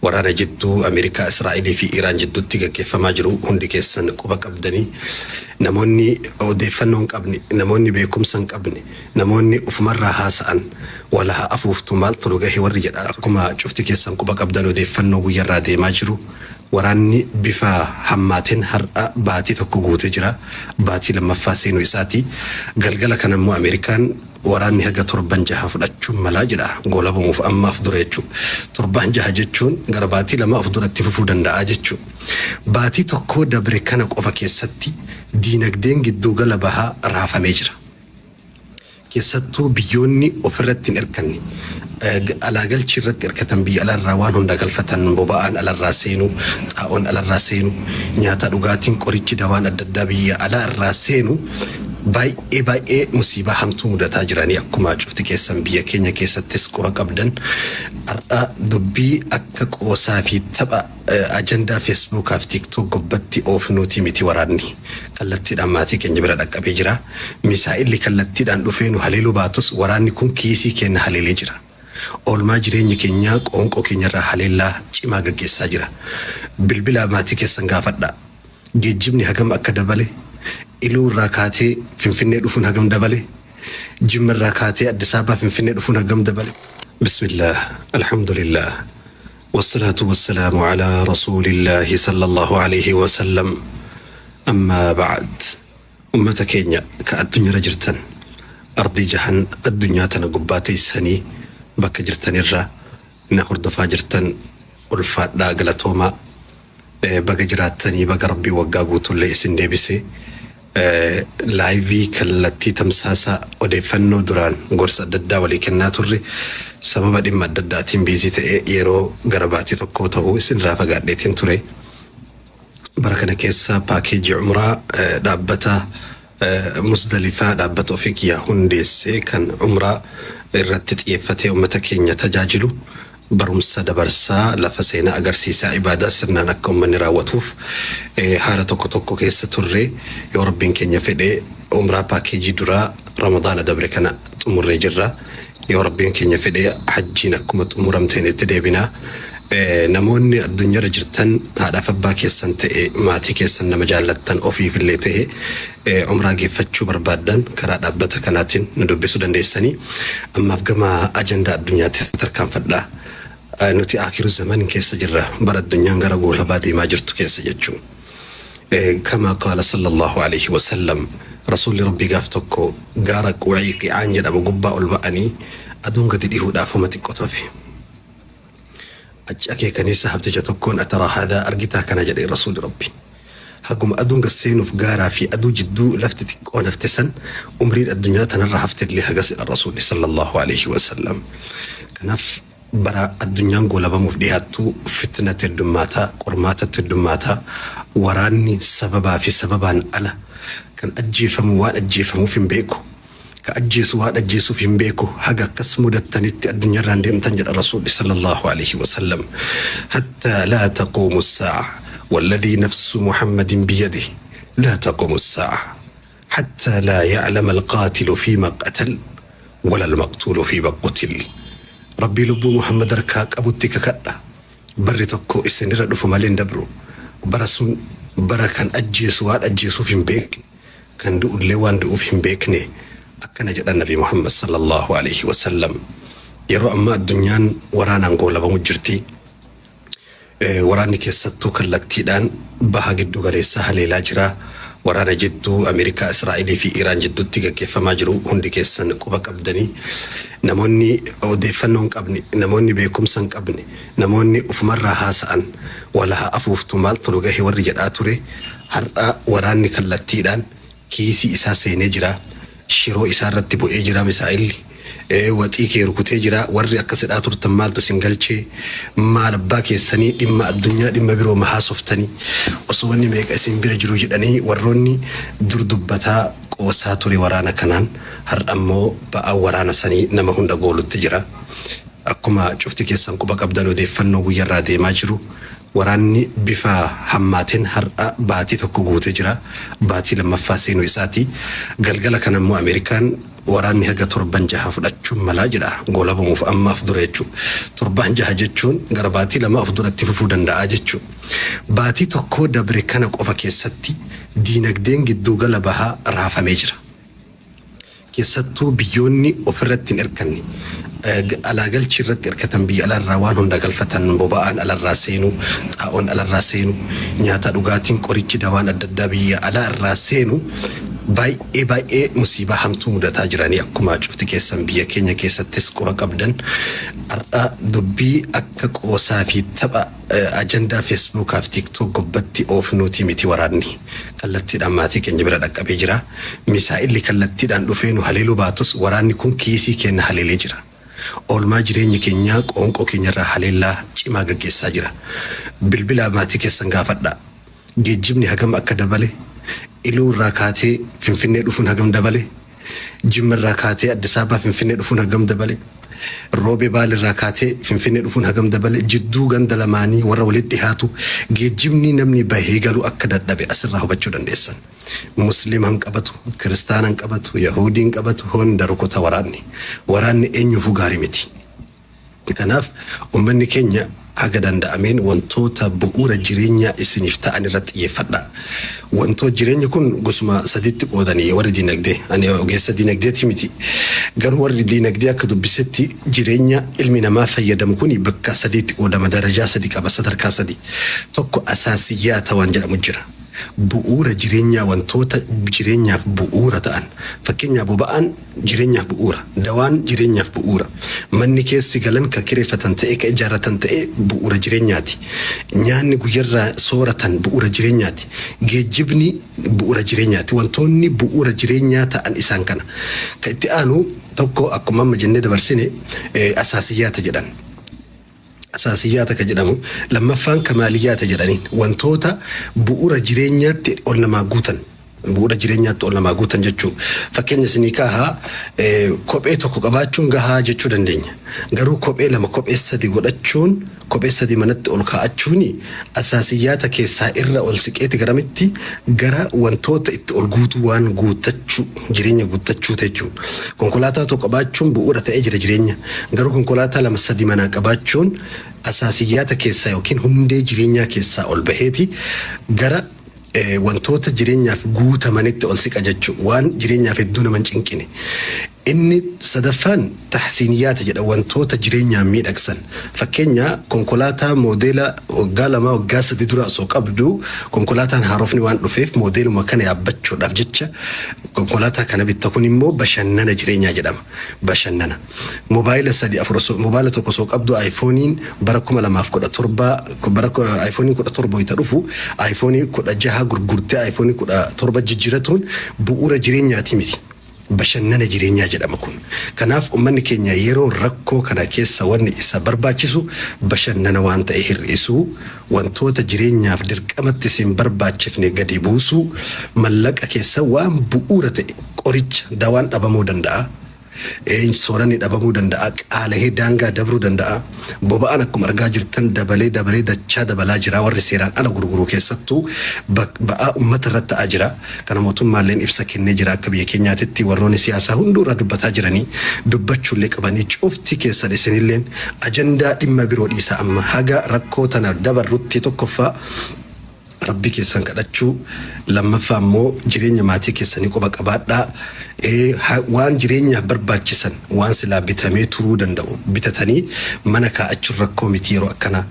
Waraana jidduu Ameerikaa, Israa'elii fi Iraan jidduutti gaggeeffamaa jiru hundi keessan quba qabdanii. Namoonni odeeffannoo hin qabne, namoonni beekumsa hin qabne, namoonni ufumarraa haasa'an walaha afuuftu maaltu nu gahe warri jedha. Akkuma cufti keessan quba qabdan odeeffannoo guyyarraa deemaa jiru. Waraanni bifa hammaateen har'a baatii tokko guutee jira. Baatii lammaffaa seenuu isaati. Galgala kana immoo Ameerikaan waraanni haga torban jaha fudhachuun malaa jedha. Goolabamuuf ammaaf dura jechuudha. Torbaan jaha jechuun gara baatii lama of duratti fufuu danda'a jechuudha. Baatii tokkoo dabre kana qofa keessatti diinagdeen giddugala bahaa raafamee jira. Keessattuu biyyoonni ofirratti hin hirkanne, alaa galchii irratti hirkatan, biyya alaarraa waan hunda galfatan, boba'aan alarraa seenu, xaa'oon alarraa seenu, nyaata, dhugaatiin, qorichi, dawaan adda addaa biyya alaa irraa seenu baay'ee baay'ee musiibaa hamtuu mudataa jiranii. Akkuma cufti keessan biyya keenya keessattis quba qabdan, har'a dubbii akka qoosaa fi tapha ajandaa Feesbuukaa fi TikTok gubbatti oofnuutii miti. Waraanni kallattiidhaan maatii keenya bira dhaqqabee jira. Misaa'illi kallattiidhaan dhufee nu haleeluu baatus, waraanni kun kiisii keenya haleelee jira. Oolmaa jireenya keenyaa qoonqoo keenyarraa haleellaa cimaa gaggeessaa jira. Bilbila maatii keessan gaafadhaa. Geejjibni hagam akka dabale, Iluu irraa kaatee Finfinnee dhufuun hagam dabale, Jimma irraa kaatee Addis Ababaa Finfinnee dhufuun hagam dabale. Bismillah, alhamdulillah, wassalaatu wassalaamu ala rasuulillahi sallallahu alayhi wa sallam. Ammaa ba'ad. Ummata keenya ka addunyaarra jirtan, ardii jahan addunyaa tana gubbaa teessanii bakka jirtanirra na hordofaa jirtan, ulfaadhaa, galatoomaa. Baga jiraattanii, baga Rabbii waggaa guutuullee isin deebise. Live kallattii tamsaasa odeeffannoo duraan gorsa adda addaa walii kennaa turre, sababa dhimma adda addaatiin busy ta'e yeroo gara baatii tokkoo ta'uu isinirraa fagaadheetiin ture. Bara kana keessa paakeejii umraa dhaabbata Musdalifaa, dhaabbata ofii kiyyaa hundeessee kan umraa irratti xiyyeeffatee uummata keenya tajaajilu, barumsa dabarsaa, lafa seenaa agarsiisaa, ibaadaa sirnaan akka uummanni raawwatuuf haala tokko tokko keessa turre. Yoo Rabbiin keenya fedhe, umraa paakeejii duraa Ramadaana dabre kana xumurree jirra. Yoo Rabbiin keenya fedhe, hajjiin akkuma xumuramteen itti deebina. Namoonni addunyaarra jirtan, haadhaaf abbaa keessan ta'e, maatii keessan, nama jaallattan, ofiifillee ta'e umraa geeffachuu barbaaddan, karaa dhaabbata kanaatiin nu dubbisuu dandeessanii. Ammaaf gama ajandaa addunyaatti tarkaanfadha. Nuti aakiru zamanin keessa jirra, bara addunyaan gara goolabaa deemaa jirtu keessa jechuun. Kama qaala sallallahu alaihi wasallam, Rasuulli Rabbii gaaf tokko gaara Quciiqicaan jedhamu gubbaa ol ba'anii, aduun gadi dhihuudhaaf homa xiqqoo tafe. Achi akeekanii sahabticha tokkoon, "Ataraa haadhaa, argitaa kana?" jedhe Rasuulli Rabbi. Haguma aduun gad seenuuf gaaraa fi aduu jidduu lafti xiqqoon hafte san, umriin addunyaa tanarra haftellee hagas jedha Rasuulli sallallahu alaihi wasallam. Kanaaf bara addunyaan goolabamuuf dhiyaattu fitnatu heddummaataa, qormaatatu heddummaataa, waraanni sababaa fi sababaan ala, kan ajjeefamu waan ajjeefamuuf hin beeku, ka ajjeesu waan ajjeesuuf hin beeku, haga akkas mudattanitti addunyaarraan deemtan jedha Rasuulli sallallahu alaihi wasallam. Hattaa laa taquumu saa'a, walladhii nafsu Muhammadin biyadihi, laa taquumu saa'a hattaa laa ya'lama alqaatilu fiima qatal wala almaqtuulu fiima qutil. Rabbii lubbuu Muhammad harkaa qabutti kakadha, barri tokko isinirra dhufu malee hin dabru. Bara sun bara kan ajjeesu waan ajjeesuuf hin beekne, kan du'ullee waan du'uuf hin beekne, akkana jedhan Nabi Muhammad sallallahu alaihi wasallam. Yeroo ammaa addunyaan waraanaan goolabamu jirti. Waraanni keessattuu kallattiidhaan baha giddu galeessaa haleelaa jira. Waraana jidduu Ameerikaa, Israa'elii fi Iraan jidduutti gaggeeffamaa jiru hundi keessan quba qabdanii. Namoonni odeeffannoo hin qabne, namoonni beekumsa hin qabne, namoonni ufumarraa haasa'an walaha afuuftu maaltu nu gahe warri jedhaa ture, har'a waraanni kallattiidhaan kiisii isaa seenee jira. Shiroo isaa irratti bu'ee jira misaa'illi. Waxii kee rukutee jira. Warri akkas jedhaa turtan, maaltu isin galchee? Maal abbaa keessanii dhimma addunyaa, dhimma biroo ma haasoftanii? Osoo wanni meeqa isin bira jiru jedhanii warroonni dur dubbataa qoosaa ture waraana kanaan, har'a immoo ba'aan waraana sanii nama hunda goolutti jira. Akkuma cufti keessan quba qabdan odeeffannoo guyyarraa deemaa jiru. Waraanni bifa hammaateen har'a baatii tokko guutee jira. Baatii lammaffaa seenuu isaati. Galgala kana immoo Ameerikaan Waraanni haga torban jaha fudhachuun malaa jedha goolabamuuf ammaaf dura jechuudha. Torbaan jaha jechuun gara baatii 2 of duratti fufuu danda'a jechuudha. Baatii tokkoo dabre kana qofa keessatti diinagdeen gidduugala bahaa raafamee jira. Keessattuu biyyoonni ofirratti hin irkanne, alaa galchii irratti irkatan biyya alaarraa waan hunda galfatan boba'aan alarraa seenu, xaa'oon alarraa seenu, nyaata dhugaatiin qorichi dawaan adda addaa biyya alaa irraa seenu baay'ee baay'ee musiibaa hamtuu mudataa jiranii akkuma cufti keessan biyya keenya keessattis quba qabdan har'a dubbii akka qoosaa fi tapha Ajandaa Feesbuukaa fi Tiiktook gubbatti oofnuutii miti waraanni kallattiidhaan maatii keenya bira dhaqqabee jira. Misaa'illi kallattiidhaan dhufee nu haleeluu baatus waraanni kun kiisii keenna haleelee jira. Oolmaa jireenya keenyaa qoonqoo keenyarraa haleellaa cimaa gaggeessaa jira. Bilbilaa maatii keessan gaafadhaa. Geejjibni hagam akka dabale, Iluu irraa kaatee Finfinnee dhufuun hagam dabale, Jimma irraa kaatee Addis Ababaa Finfinnee dhufuun hagam dabale, Roobee Baale irraa kaatee Finfinnee dhufuun hagam dabale, jidduu ganda lamaanii warra walitti dhihaatu geejjibni namni bahee galu akka dadhabe asirraa hubachuu dandeessan. Muslima hin qabatu, Kiristaana hin qabatu, Yahuudii hin qabatu, hunda rukuta waraanni. Waraanni eenyuufuu gaarii miti. Kanaaf ummanni keenya haga danda'ameen wantoota bu'uura jireenyaa isiniif ta'an irratti xiyyeeffadhaa. Wantoo jireenyi kun gosuma sadiitti qoodanii warri diinagdee. Ani ogeessa diinagdeeti miti. Garuu warri diinagdee akka dubbisetti jireenya ilmi namaa fayyadamu kuni bakka sadiitti qoodama. Darajaa sadi qaba, sadarkaa sadi. Tokko asaasiyyaata waan jedhamu jira. Bu'uura jireenyaa wantoota jireenyaaf bu'uura ta'an. Fakkeenyaa boba'aan jireenyaaf bu'uura. Dawaan jireenyaaf bu'uura. Manni keessi galan ka kireeffatan ta'ee ka ijaarratan ta'ee bu'uura jireenyaati. Nyaanni guyyarraa sooratan bu'uura jireenyaati. Geejjibni bu'uura jireenyaati. Wantoonni bu'uura jireenyaa ta'an isaan kana. Ka itti aanu tokko akkuma amma jennee dabarsine asaasiyyaata jedhan. Asaasiyyaata ka jedhamu lammaffaan kamaaliyyaata jedhaniin wantoota bu'uura jireenyaatti ol namaa guutan. Bu'uura jireenyaatti ol namaa guutan jechuu. Fakkeenya isinii kaahaa kophee tokko qabaachuun gahaa jechuu dandeenya. Garuu kophee lama kophee sadi godhachuun kophee sadi manatti ol kaa'achuun asaasiyyaata keessaa irra ol siqeeti garamitti gara wantoota itti ol guutuu waan guuttachuu jireenya guuttachuu jechuudha. Konkolaataa tokko qabaachuun bu'uura ta'ee jira jireenya. Garuu konkolaataa lama sadi manaa qabaachuun asaasiyyaata keessaa yookiin hundee jireenyaa keessaa ol baheeti gara wantoota jireenyaaf guutamanitti ol siqa jechuudha. Waan jireenyaaf hedduu nama hin cinqine. Inni sadaffaan tahsiiniyyaata jedha wantoota jireenyaan miidhagsan. Fakkeenya konkolaataa moodeela waggaa 2 waggaa 3 dura osoo qabdu konkolaataan haarofni waan dhufeef moodeeluma kana yaabbachuudhaaf jecha konkolaataa kana bitta kun immoo bashannana jireenyaa jedhama. Bashannana. Mobaayila sadi afur osoo mobaayila tokko osoo qabdu aayifooniin bara 2017 bara aayifooniin 17 wayita dhufu aayifoonii 16 gurgurtee aayifoonii 17 jijjiiratuun bu'uura jireenyaati miti. Bashannana jireenyaa jedhama kun. Kanaaf ummanni keenya yeroo rakkoo kana keessa wanni isa barbaachisu bashannana waan ta'e hir'isuu, wantoota jireenyaaf dirqamatti isin barbaachifne gadi buusuu, mallaqa keessan waan bu'uura ta'e qoricha, dawaan dhabamuu danda'a. Sooranni dhabamuu danda'a, qaalahee daangaa dabruu danda'a. Boba'aan akkuma argaa jirtan dabalee dabalee dachaa dabalaa jira. Warri seeraan ala gurguru keessattuu ba'aa uummata irratti ta'aa jira. Kana mootummaalleen ibsa kennee jira akka biyya keenyaatitti warroonni siyaasaa hunduu irraa dubbataa jiranii dubbachuullee qabanii cufti keessan isinilleen ajandaa dhimma biroo dhiisa amma haga rakkoo tana dabarrutti tokkoffaa Rabbii keessan kadhachuu, lammaffaa immoo jireenya maatii keessanii quba qabaadhaa. Waan jireenyaaf barbaachisan waan silaa bitamee turuu danda'u bitatanii mana kaa'achuun rakkoo miti yeroo akkanaa.